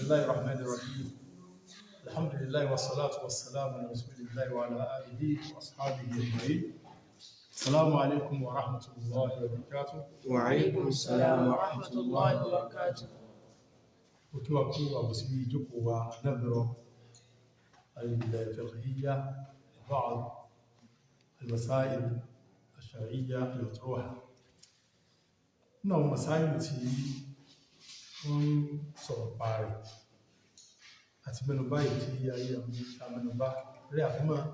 الله الرحمن الرحيم. الحمد لله والصلاة والسلام على رسول الله وعلى آله وأصحابه أجمعين. السلام عليكم ورحمة الله وبركاته. وعليكم السلام ورحمة الله وبركاته. Ó kí wa kú àbòsí ìjókòó wa نظرة الفقهية بعض المسائل الشرعية المطروحة. Nínú àwọn masáìlì tí wọ́n ń sọ̀rọ̀ pa rẹ̀ àti mẹ́nubá yìí tí ayé àmẹ́nubá rí àfihàn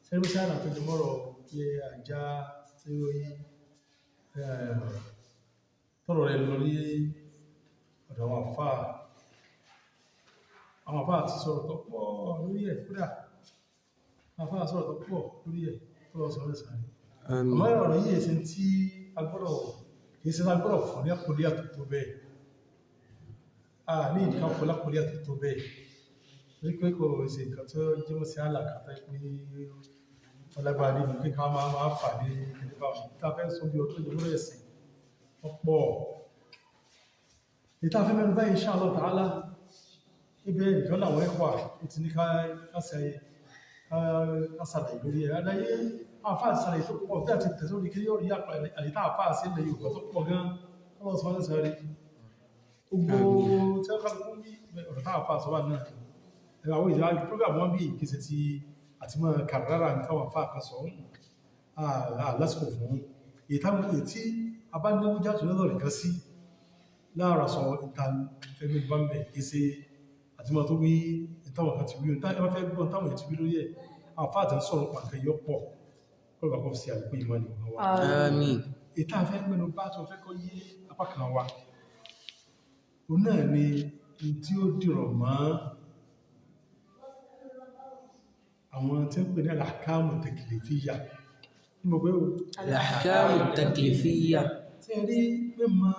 sẹ́rìsì àná tó jẹ mọ́rọ̀ pé ajá tí ó yí tọ́rọ̀ rẹ̀ lọ ní ọ̀dọ̀ àwọn àfáà. Àwọn àfáà ti sọ̀rọ̀ tó pọ̀ lórí ẹ̀. Kódà àwọn àfáà sọ̀rọ̀ tó pọ̀ lórí ẹ̀ tó lọ sọ̀rọ̀ sàárè. Àmọ́ ọ̀rọ̀ yìí èsì tí a gbọ́dọ̀ kìí ṣe a gbọ́dọ̀ fún ní àkọlé àtúntò bẹ́ẹ̀. A ní ìdíkà fún lákọlé àtúntò bẹ́ẹ̀ ní pé kò ṣe nǹkan tó jẹ́ mọ́ sí àlàkàtà pé ọlágbára nínú kí ká máa fà ní ìdíbà tá a fẹ́ sọ bí ọdún ìjọba ẹ̀sìn ọ̀pọ̀ ìta fẹ́ mẹ́rin báyìí, insha Allah ta'ala. Ibẹ̀ nìkan làwọn ẹ̀kọ́ ó ti ní ká ṣàlàyé lórí ẹ̀. Aláyé àfáà ṣàlàyé tó pọ̀ tí a ti tẹ̀sórí kí yóò rí àyíká àfáà sí ilẹ̀ Yorùbá tó pọ̀ gan. Ọlọ́run sọ ọ́nà rí gbogbo tí wọ́n kálukú ní ọ̀rọ̀ tá àfáà sọ wà náà. Ẹ̀rọ àwọn ìjọba program wọn bí ìkéṣe ti àti mọ́ kàrárà ní táwọn àfáà kan sọ lásìkò fún èyí táwọn èyí tí a bá ní wújá tó lọ́dọ̀ rẹ̀ kan sí láàrọ̀ sọ ìta ẹgbẹ́ ìbá ń bẹ̀ kéṣe àti mọ́ tó wí ìtàwọn kan ti wí ẹ bá fẹ́ gbọ́n táwọn èyí ti wí lórí ẹ̀. Àwọn àfáà ti ń sọ̀rọ̀ pàǹkẹ́ yọ pọ̀ kọ́lọ̀ kọ́ sí àlékún ìmọ̀ ni wọ́n wá. آمين. Ìta fẹ́ mẹ́nu bá tó fẹ́ kọ́ yé apá kan wa, òun náà ni n tí ó dìrọ̀ mọ́ àwọn tí ń pè ní al-ahkamu taklifiyya ní mo pé o. الأحكام التكليفية. Tí ẹ rí mímọ̀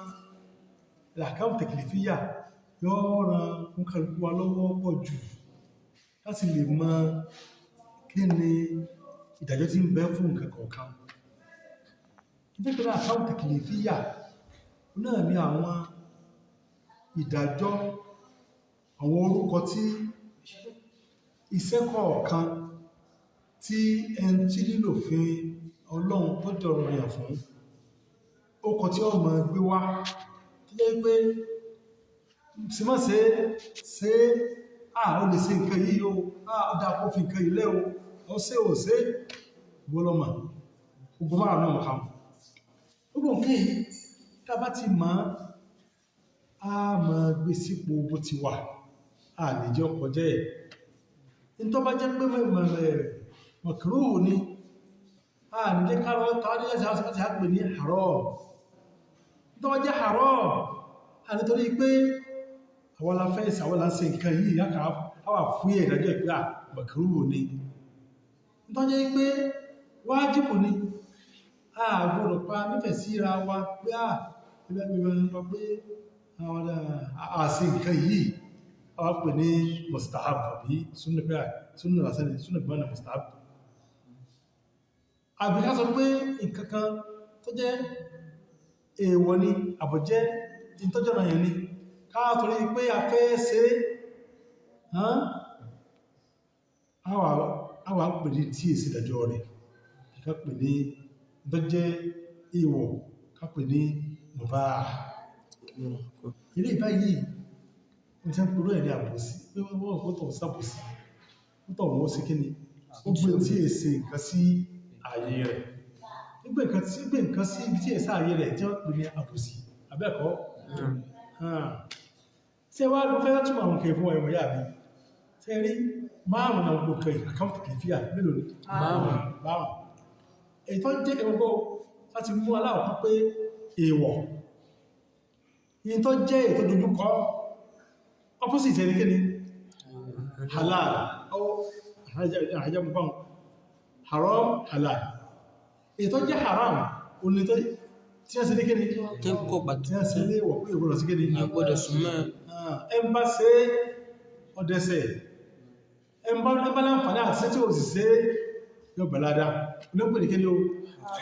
al-ahkamu taklifiyya yóò ran nkàlùkù wa lọ́wọ́ pọ̀ jù láti lè mọ kí ni ìdájọ́ tí ń bẹ fún nǹkan kọ̀ọ̀kan. Nítorí al-ahkamu taklifiyya náà ni àwọn ìdájọ́, àwọn orúkọ tí iṣẹ́ kọ̀ọ̀kan tí ẹn tí lílò fi Ọlọ́run tó dọ̀rọ̀ yàn fún ó kọ tí ó mọ̀ gbé wá tó jẹ́ pé sí mọ́ ṣe ṣe à ó lè ṣe nǹkan yìí o, à ó dá kó fi nǹkan ilẹ̀ o, ó ṣe ò ṣe wọ́lọ́mà gbogbo márùn náà mọ̀ká gbogbo nǹkan yìí. Tá bá ti mọ̀, á mọ̀ gbé sípò bó ti wà, á lè jẹ́ ọkọ̀ jẹ́ ẹ̀ ní tó bá jẹ́ pé mọ̀kúrú ní a ní jẹ́ kárọ́ tàbí jẹ́ àpè ní haram. Tó bá jẹ́ haram, a nítorí pé àwọn aláfẹ́ ìsàwọ́ là ń ṣe nǹkan yìí àwà fún ìdájọ́ ìpé à mọ̀kúrú ní. Tó jẹ́ pé wájìbù ní, a gbọ́dọ̀ pa nífẹ̀ẹ́ síra wa pé à ẹgbẹ́ pé àṣì nǹkan yìí a pè ní mustahab àbí súnnà, pé súnnà lásán ni, súnnà gbọ́nà mustahab. Àbí ká sọ pé nǹkan kan tó jẹ́ èèwọ̀ ni àbọ̀jẹ́ ìtọ́jọ́nà yẹn ni ká torí pé a fẹ́ ṣe àwà pè ní tí èsì ìdájọ́ rẹ̀, ká pè ní tó jẹ́ èèwọ̀, ká pè ní mubah. Ilé ìbáyìí wọ́n ti ń pẹ̀lú ẹ̀rí àbòsí pé wọ́n kò tọ̀ sábòsí ó tọ̀ wọ́n sí kíni ó gbé tí èsì nǹkan sí ààyè rẹ̀, gbé nǹkan sí gbé nǹkan sí ibi tí èsì ààyè rẹ̀ tí wọ́n pè ní àbòsí abẹ́ẹ̀kọ́ tí ẹ wá ló fẹ́ túmọ̀ àwọn kẹfún ẹ̀wọ̀n yà mí tí ẹ rí márùn-ún náà gbogbo kẹ àkáǹtì kẹfíà mélòó ni? Márùn-ún. Márùn-ún. Èyí tó jẹ́ ẹgbogbo láti mú aláwọ̀ pé èèwọ̀, èyí tó jẹ́ èyí tó dojúkọ opposite ẹni kíni halal ọ àjẹ́ mú haram halal. Èyí tó jẹ́ haram òní tó tí a ṣe ní kíni Tí kò pàtó. Tí a ṣe lé wọ̀ pé ìwọ̀n sí kíni. A gbọ́dọ̀ súnmọ́. Ẹ ń bá ṣe ọdẹ́sẹ̀, ẹ ń bá láǹfààní àti tí ó sì ṣe yóò bẹ̀ládá onípè ní kíni o?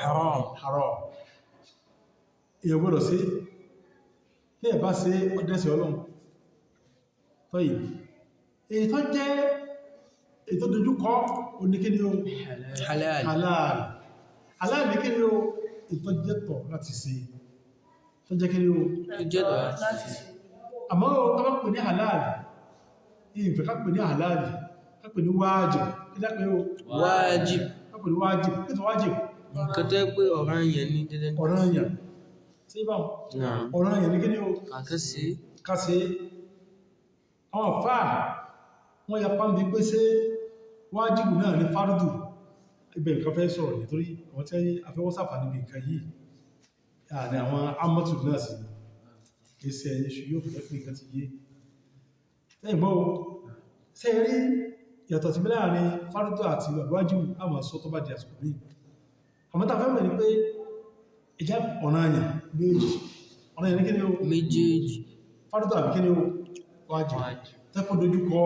Haram. Haram, èyàn gbọ́dọ̀ sí. Tí ẹ bá ṣe ọdẹ́sẹ̀ Ọlọ́run. Tọ́yì, èyí tó jẹ́ èyí tó dojúkọ oníkíní o? Halal. Halal. Halal ní kíní o? Èyí tó jẹ́ tọ̀ láti ṣe, tó jẹ́ kíní o? Tó jẹ́ tọ́ láti ṣe. Àmọ́ o tó bá pè ní halal, ìfẹ́ ká pè ní halal, ká pè ní wájib. Kí lá pè o? Wájib. Ká pè ní wájib. Kí tó wájib? Nǹkan tó jẹ́ pé ọ̀ranyàn ní dandan. Ọ̀ranyàn sí báwọn. Naam. Ọ̀ranyàn ní kíní o? Ká ṣe. Ká ṣe. Àwọn àfáà wọ́n ya pàmbí pé ṣé wájìbù náà ní fárúdù. Ibẹ̀ nǹkan fẹ́ sọ̀rọ̀ nítorí àwọn tí afẹ́wọ́sàfà níbi nǹkan yìí àní àwọn amọ́tù náà sí kìí ṣe ẹ̀yìn ṣù yóò fẹ́ pé nǹkan ti yé lẹ́yìn bọ́. Ṣe rí ìyàtọ̀ sí láàrin fárúdù àti wájìbù, àmọ́ sọ tó bá di àsìkò míì. Àmọ́ tá a fẹ́ mọ̀ ní pé ìjà ọ̀ranyàn méjì, ọ̀ranyàn ní kí ni o? Méjèèjì. Fárúdù àbí kí ni o? Wájìbù tẹ́kọ̀ dojúkọ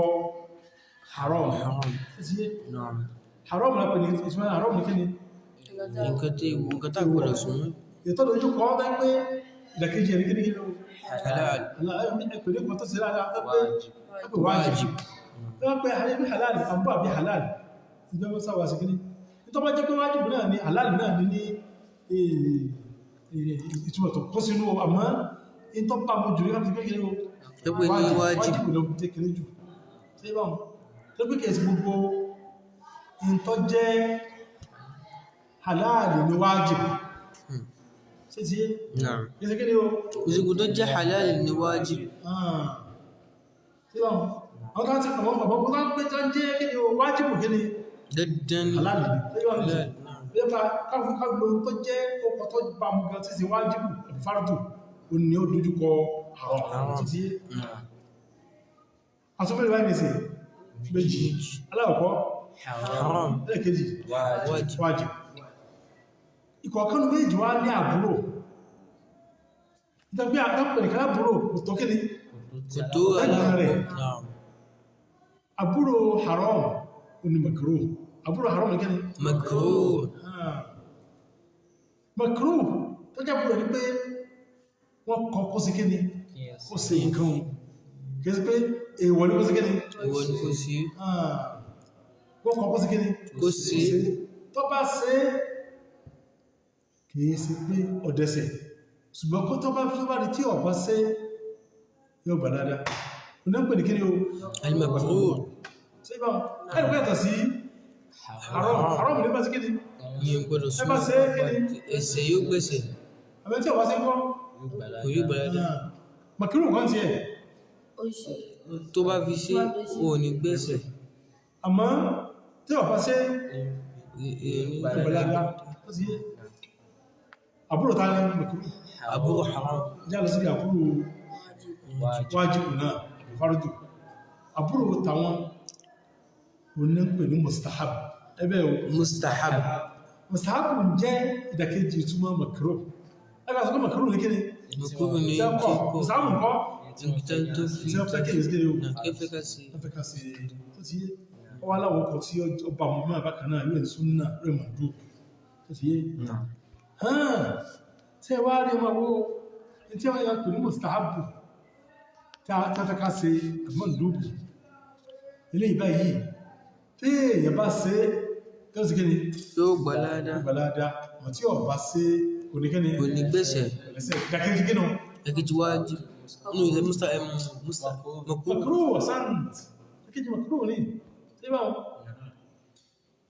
haram. Haram. Sí. Naam. Haram la pè ní ìtumọ̀ haram ní kí ni? Nǹkan tí nǹkan tá gbọ́dọ̀ súnmọ́. Ètò dojúkọ ọ́ pé ìdàkejì ẹni kí ni kí ni o? Halal. Ẹ̀pẹ̀ ní kan tó ṣe lára pé wájib tó wọ́n pẹ́ ayé bí halal àbú àbí halal ìjọba sáwà sí kí ni. Tó bá jẹ́ pé wájib náà ni halal náà ni ní ìtumọ̀ tó kó sínú, àmọ́ in tó bá mú jù ní káfí pé kí ni o? Tó pé ní wájib. Wájib ló jẹ́ kéré jù. Ṣé báwọn tó pé kèsì gbogbo in tó jẹ́ halal ni wájib ṣe ti yé? Naam. Kèsì kí ni o? Òsìkò tó jẹ́ halal ní wájib. Ṣé báwọn àwọn tó ti àwọn bàbá tó ń pé tó jẹ́ kí ni o? Wájib kí ni? Dandan ni. Halal ni. Ṣé báwọn? Halal. Naam. Bí ẹ káfí káfí lóhun tó jẹ́ ọkọ̀ tó bá mú gan tí sí wájib àbí fardu, ó ní ó dojúkọ haram. Haram. Ṣe ti yé? Naam. Asọ́fẹ́lẹ̀ báyìí nìsín méjì: aláwọ̀kọ́ Haram. ẹlẹ́kejì Wájib. wájib. Ìkọ̀ọ̀kan méjì wá ní àbúrò ìtàgbé àpẹẹrẹ kan. Àbúrò kò tó kíni? Kò tó Ẹ̀gbọ́n rẹ̀. Naam. Àbúrò haram oní makruh. Àbúrò haram ní kíni? Makruh. Ah. Makruh tó jẹ́ àbúrò ní pé wọ́n kọ kó sí kíni, kó sí nǹkan, kìí sí pé èèwọ̀ ní kó sí kíni. Ìwọ ni kò sí. Ah. Wọ́n kọ kó sí kíni? Kó sí. Tó bá ṣe kìí sí pé ọ̀dẹ́sẹ̀, ṣùgbọ́n kó tó bá fi bá rí tí ọ̀bá ṣe yóò gbà dáadáa. Oní ń pè ní kíni o? Al-makruh. Ṣe ibà ẹ̀rù pé yàtọ̀ sí haram. Haram ní bá sí kíni? Ìyẹn gbọ́dọ̀ Ẹ bá ṣe é kí ni? Ẹsẹ̀ yóò gbẹ̀sẹ̀. Àbẹ́ tí ọ̀bá ṣe ń kọ́? Kò yóò gbà dáadáa. Màkírù kan tiẹ̀. Tó bá fi ṣe, ò ní gbẹ̀sẹ̀. Àmọ́ tí ọ̀bá ṣe Ìyẹn ní gbà dáadáa. Ó ti yé. Àbúrò ta ni màkírù? Àbúrò haram. Já lọ sí àbúrò wájìbù náà àbí fárúdù. Àbúrò tàwọn oní ń pè ní mustahab ẹbẹ́ o. Mustahab. Mustahab ń jẹ́ ìdàkejì ìtumọ̀ makruh. Ẹgbẹ́ àsọ́kọ́ makruh ní kíni? Makruh ní Tí a kọ́ kíkọ́. Mustahab ń kọ́. Nǹkan tó fi Tí wọ́n fẹ́ kí èsì kíni o? Nà kẹfẹ́ ká sí. Wọ́n fẹ́ ká sí. Tó ti yé, ó wá láwọn ọkọ̀ tí ó bá mọ́ máa bákan náà yóò súnà rẹ̀ mọ̀dú. Tó ti yé hàn tí ẹ wá rí ọmọ wo tí wọ́n yà pè ní mustahab tí a fẹ́ ká ṣe àmọ́ndúbù ilé ìbáyìí, tí èèyàn bá ṣe tó sì kíni? Yóò gbà ládàá. Gbàládá. Wọ́n tí ọba ṣe kò ní kíni? Kò ní gbẹ̀sẹ̀. Ẹ̀lẹ́sẹ̀ ìdàkejì kínú? Ẹ̀kejì wájib. Nínú ìṣẹ́ musta makruh. Makruh wasant ìdàkejì makruh ní tí bá wọn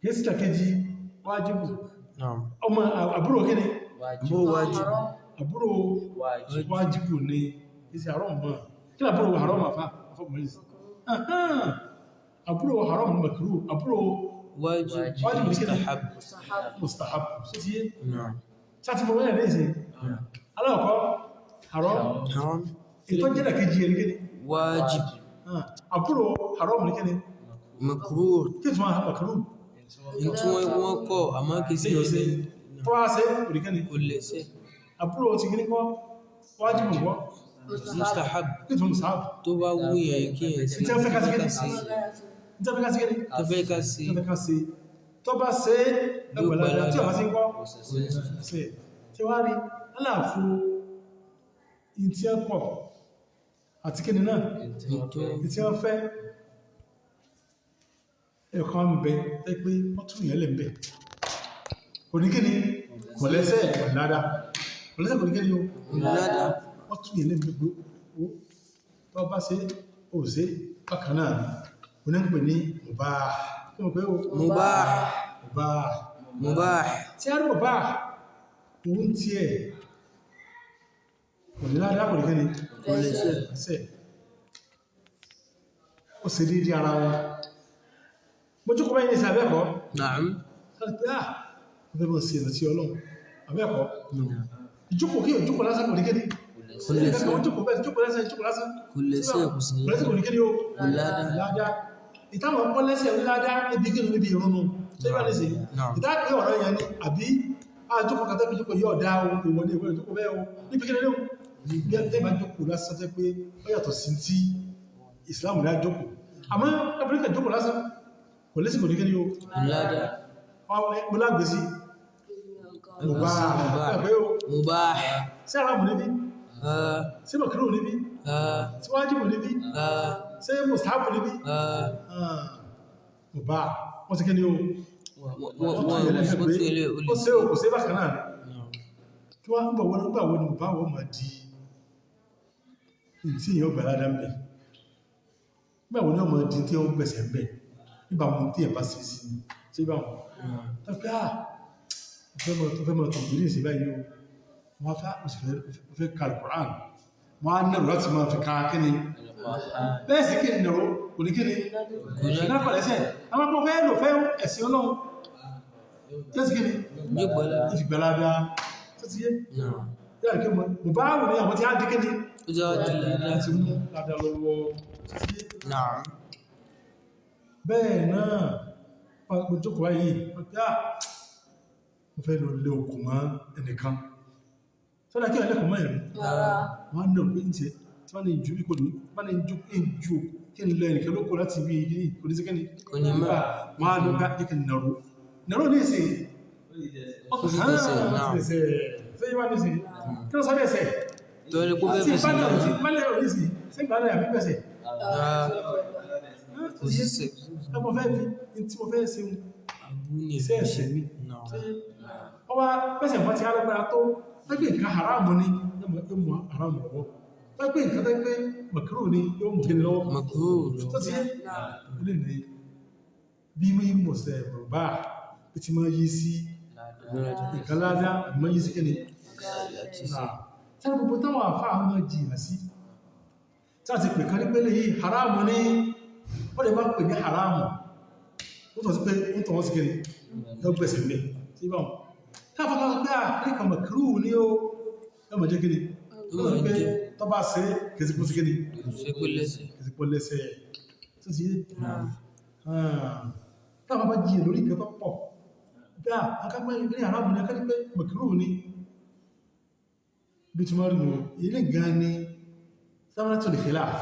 kìí sí ìdàkejì wájibù. Naam. Ọmọ àbúrò kíni? Àbúrò wájib. Àbúrò wájibù ní kìí sí haram mọ́. Kí ni àbúrò haram? Àfá àfọ́ mọ́. Àbúrò haram ní makruh. Àbúrò Wájib. wájib ní kíni? Mustahab. Mustahab. Sí ti yé? Naam. Sáti mọ̀ wẹ́rẹ̀ ní ìsìn aláwọ̀kọ́ haram. Haram. Ìtọ́ jẹ́dà kejì ẹni kíni? Wájib. Ah, àbúrò haram ní kíni? Makruh. Kí tún wọ́n makruh? Ní tí wọ́n kọ́ àmọ́ kìí sí Sí yóò sí tó wá sí òní kíni? Kò lẹ́sẹ̀. Àbúrò ti kíní kọ́? Wájib kọ́? Mustahab. Kí tún mustahab? Tó bá wúyàn kí yẹn sí. Tí wọ́n fẹ́ ká sí kíni? sí. Tí wọ́n fẹ́ ká sí kíni? Tó fẹ́ ká sí. Tí wọ́n fẹ́ ká sí, tó bá sí ẹgbẹ̀lá, tí ọba sí kọ́ sí tí wá rí aláàfo ìtí ẹ̀pọ̀. Àti kí ni náà tí wọ́n fẹ́. Ẹ̀kọ́ ń bẹ tẹ́ pé wọ́n tún yẹn lè ń bẹ, kò ní kí ni, kò lẹ́sẹ̀, kò ní ládá, kò lẹ́sẹ̀, kò ní kí ni o. Ládá. Wọ́n tún yẹn lè ń bẹ pé ó tó bá ṣe ó ṣe bákan náà ni. Oní ń pè ní mubah. Kí mo pé o? Mubah. Mubah. Mubah. Tí a rí mubah, òun tiẹ̀ kò ní ládá, kò ní kí ni, Kò lẹ́sẹ̀. Ẹsẹ̀ ó sì dédé ara wọn. Mo jókòó báyìí ní ìsìn abẹ́ẹ̀kọ́? Naam. Láti pé ah, mo fẹ́ mọ̀ sí ìrántí Ọlọ́run, abẹ́ẹ̀kọ́? Ìjókòó, kí ìjókòó lásán kò ní kéde. Kò lẹ́sẹ̀. Ó jókòó bẹ́ẹ̀, jókòó lásán, jókòó lásán. Kò lẹ́sẹ̀, kò sì ní. Kò lẹ́sẹ̀, kò ní kéde o. Kò ládá. Ládá ìtàwọn ọkọ lẹ́sẹ̀ ní ládá níbi kí níbi ìrúnnu tó yíba ní sí. Naam. Ìtàkì ọ̀rọ̀ yẹn ni àbí àjókòó kàtà bí jókòó yóò dá o, ìwọ ní ìwọ ìjókòó bẹ́ẹ̀ o, níbi kí ní bí ẹ bá jókòó lásán tẹ́ pé ó yàtọ̀ sí ti ìsìlámù ní àjókòó. Àmọ́ áfíríkà, jókòó lásán kò lẹ́sìn, kò ní kéde o. Kò ládá. Mo lágbèsí mo bá Mubah. ẹgbẹ́ o. Mubah. Sí aráàmù níbí? Ah, Sí mọ̀kírò níbí? ah, Sí wájìbù níbí? ah, Sí mùsàábù níbí? ah. Mo bá wọ́n ti kí ni o. Wọ́n tún ilé ó olè. ṣe kò ṣe bákan náà kí wọ́n ń bọ̀ wọ́n nígbà wo ni mo bá wọ́n máa di tí èèyàn gbà ládàá ń bẹ̀, nígbà wo ni wọ́n máa di tí wọ́n gbẹ̀sẹ̀ ń bẹ̀, nígbà wo tí èèyàn bá ṣe sí ṣé bá wọn tó pé ah, mo fẹ́ mọ̀ tó gbìyànjú sí báyìí o, wọ́n fẹ́, mo sì fẹ́ ka Al-Qur'an, wọ́n á nẹ̀rọ láti máa fi ka kíni bẹ́ẹ̀ sì kí ni nẹ̀rọ kò ní kíni ìnáwó lẹ́sẹ̀ àwọn ọmọ fẹ́ lò fẹ́ ẹ̀sìn Ọlọ́run jẹ́sì kíni. Yóò gbọ́ ládá. Ìfìgbàládá tó ti yé. Yára kí mo bá wù ní àwọn tí á dí kíni. Ó jẹ́ ọdún ládá. Láti mú ládá lọ́wọ́ tó ti yé. Naam. Bẹ́ẹ̀ náà mo jókòó báyìí, mo pé ah, mo fẹ́ lọ lé okùn mọ́ ẹnìkan sọ́dá kí ẹlẹ́kùn mọ́ ẹ̀rí. Wọ́n á nà pé ń tiẹ̀ tí wọ́n ní ju bí kò ní wọ́n ní ju kí n ju kí n lọ ẹnìkan lóko láti bí igi kò ní sí kíni. Kò ní mọ̀. Wọ́n á lọ bá kí n nàró nàró ní ìsìn. Ó ti dẹ̀sẹ̀ náà. Ṣé wá ní ìsìn kí ló sọ bẹ́ẹ̀ sẹ́? Torí pé ó fẹ́ tí fi sí ìbálẹ̀ náà. tí ìbálẹ̀ ò ní ìsìn sí ìbálẹ̀ àbí bẹ́sẹ̀? Ah, kò sí sẹ̀. Mo fẹ́ fi tí mo fẹ́ ṣe Abú ni iṣẹ́ ẹ̀ṣẹ̀ ni. Naam. Ọba bẹ́sẹ̀ wọ́n ti alágbára tó tẹ́gbẹ́ nǹkan haramu ni yóò mú haramu lọ́wọ́, tẹ́gbẹ́ nǹkan tẹ́gbẹ́ mọ̀kúrò ni yóò mú kíni lọ́wọ́. Makruh lọ. Tó ti yé ilé ní bí mọ̀ sẹ̀ rọ̀bá bí ti máa yí sí nǹkan ládá máa yí sí kíni. Àti sí. Sáré gbogbo táwọn àfáà máa jìyà sí tí a ti pè kan ní pẹ́lẹ̀ yìí haramu ní, wọ́n lè máa pè ní haramu, ó tọ́ sí pé ó tọ́ wọ́n sí kiri yóò gbẹ̀sẹ̀ mẹ́ sí bá wọn táfà kan pé à ní kan mọ̀kúrú ní ó yóò mọ̀ jẹ́ kiri Yóò máa pé jẹ́. tó bá ṣe kìsìkò sí kiri Kò sí pé lẹ́sẹ̀. kìsìkò lẹ́sẹ̀ tó ti yé. Táfà bá jìyà lórí nǹkan tó pọ̀ bí a akápẹ́ ní haramu ní akápẹ́ mọ̀kúrú ní bí tí wọ́n rí nù ilé gan ni samaratul khilaf,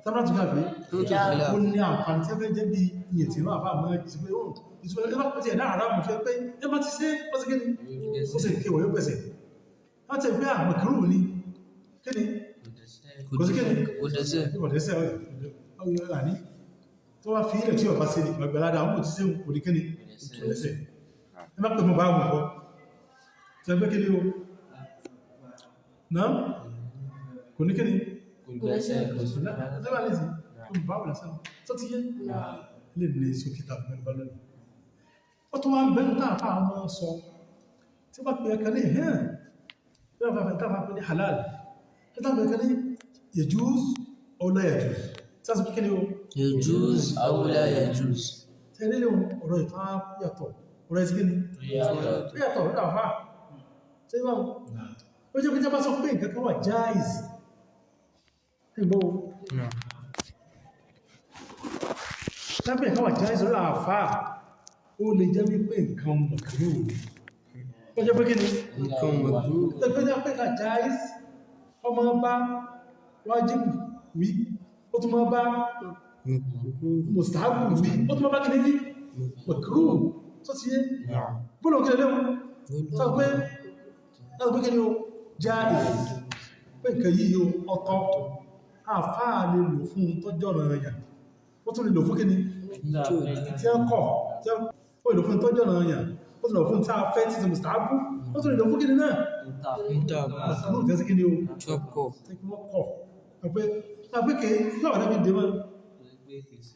samaratul khilaf pé Tó tó khilaf. ó ní àǹfààní tí ó fẹ́ jẹ́ bí ìyẹn tí wọ́n àbá àmọ́ ti pé ó ìtumọ̀ ẹgbẹ́ bá ti ẹ̀dá àrámù fẹ́ pé ẹ bá ti ṣe ó sì kéde ó sì kéwọ̀ yóò pẹ̀sẹ̀ láti ẹgbẹ́ àmọ̀kúrò ní kéde. Kò sí kéde. Kò dẹ́sẹ̀. Kò dẹ́sẹ̀ ọ̀yọ́ àní tó wá fi ilẹ̀ tí ọba ṣe ìgbàgbàládà àwọn òtí sẹ́wọ̀n kò ní kéde kò dẹ́sẹ̀. Ẹ má pè mọ́ bá wọn kọ́ tí ẹgbẹ́ kéde o náà kò ní kéde. Lè ní sókítà fún ẹgbẹ́ lónìí. Ó tún wá ń bẹ́nu táà fáà mọ́ sọ tí wọ́n pè ẹ̀kẹ́ ní hẹ́n bí wọ́n fẹ́ táà pè ní halal tí wọ́n pè ẹ̀kẹ́ ní yajuz aw la yajuz tí a sọ pé kí ni o? Yajuz aw la yajuz. Tẹ́lẹ̀ lè ọ̀rọ̀ ìfà yàtọ̀, ọ̀rọ̀ ìsìnkí ni yàtọ̀ ọ̀rọ̀ àfà tí wọ́n ó jẹ́ pé tí a bá sọ pé nǹkan kan wà jaiz ẹgbọ́ lábẹ́ nǹkan wà jaiz ọ̀rọ̀ àfà, ó lè jẹ́ wípé nǹkan makruh ó jẹ́ pé kí ni? Nǹkan makruh. Tẹ́gbẹ́ jẹ́ pé ká jaiz ọmọ bá wájìbù wí, ó tún máa bá mustahabu wí, ó tún máa bá kí ni wí, makruh tó ti yé bọ́lọ̀ kí lẹ́wọ́ sọ pé láti pé kí ni ó jaiz pé nǹkan yìí ó ọ̀tọ̀. Àfáà lè lò fún un tọ́jọ́ ọ̀rọ̀ yàn, ó tún lè lò fún kíni tí ó kọ̀, tí ó lè lò fún tọ́jọ́ ọ̀rọ̀ yàn, ó tún lè lò fún tá a fẹ́ títí mùsàábù, ó tún lè lò fún kíni náà màkúrú tẹ́sí kíni o Chọ́kọ̀. tí wọ́n kọ̀ pé pé kèé láwọn ẹbí dé mọ́.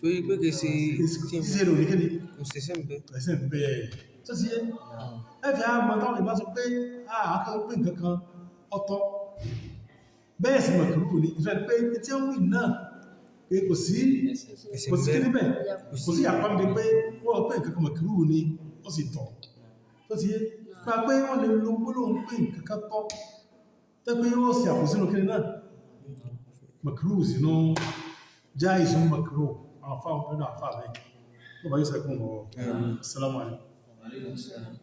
Torí pé kìí ṣe tí ṣíṣe rò ní kíni kò ṣẹ̀ṣẹ̀ ń bẹ. Ẹ̀sìn bẹ́ẹ̀ tó ti yé ẹ̀fẹ̀ àmọ́ táwọn ìbá sọ pé àákọ́ pé nǹkan kan ọ̀tọ̀ bẹ́ẹ̀ sì mọ̀kúrú ní ìfẹ́ pé tí ó ń wì náà pé kò sí Ẹ̀sìn kò sí bẹ. kí níbẹ̀, kò sí àpamọ́ pé wọ́n pé nǹkan kan mọ̀kúrú ní ó sì tọ̀. Tó ti yé pa pé wọ́n lè lo gbólóhùn pé nǹkan kan tọ́ tẹ́ pé yóò sì àpò sínú kíni náà mọ̀kúrú sínú já ìsún mọ̀kúrú àwọn afáwọn nínú àfáà bẹ́ẹ̀ ló bá yóò sẹ́kùn ọ̀. Assalamu alaikum. Alaikum salam.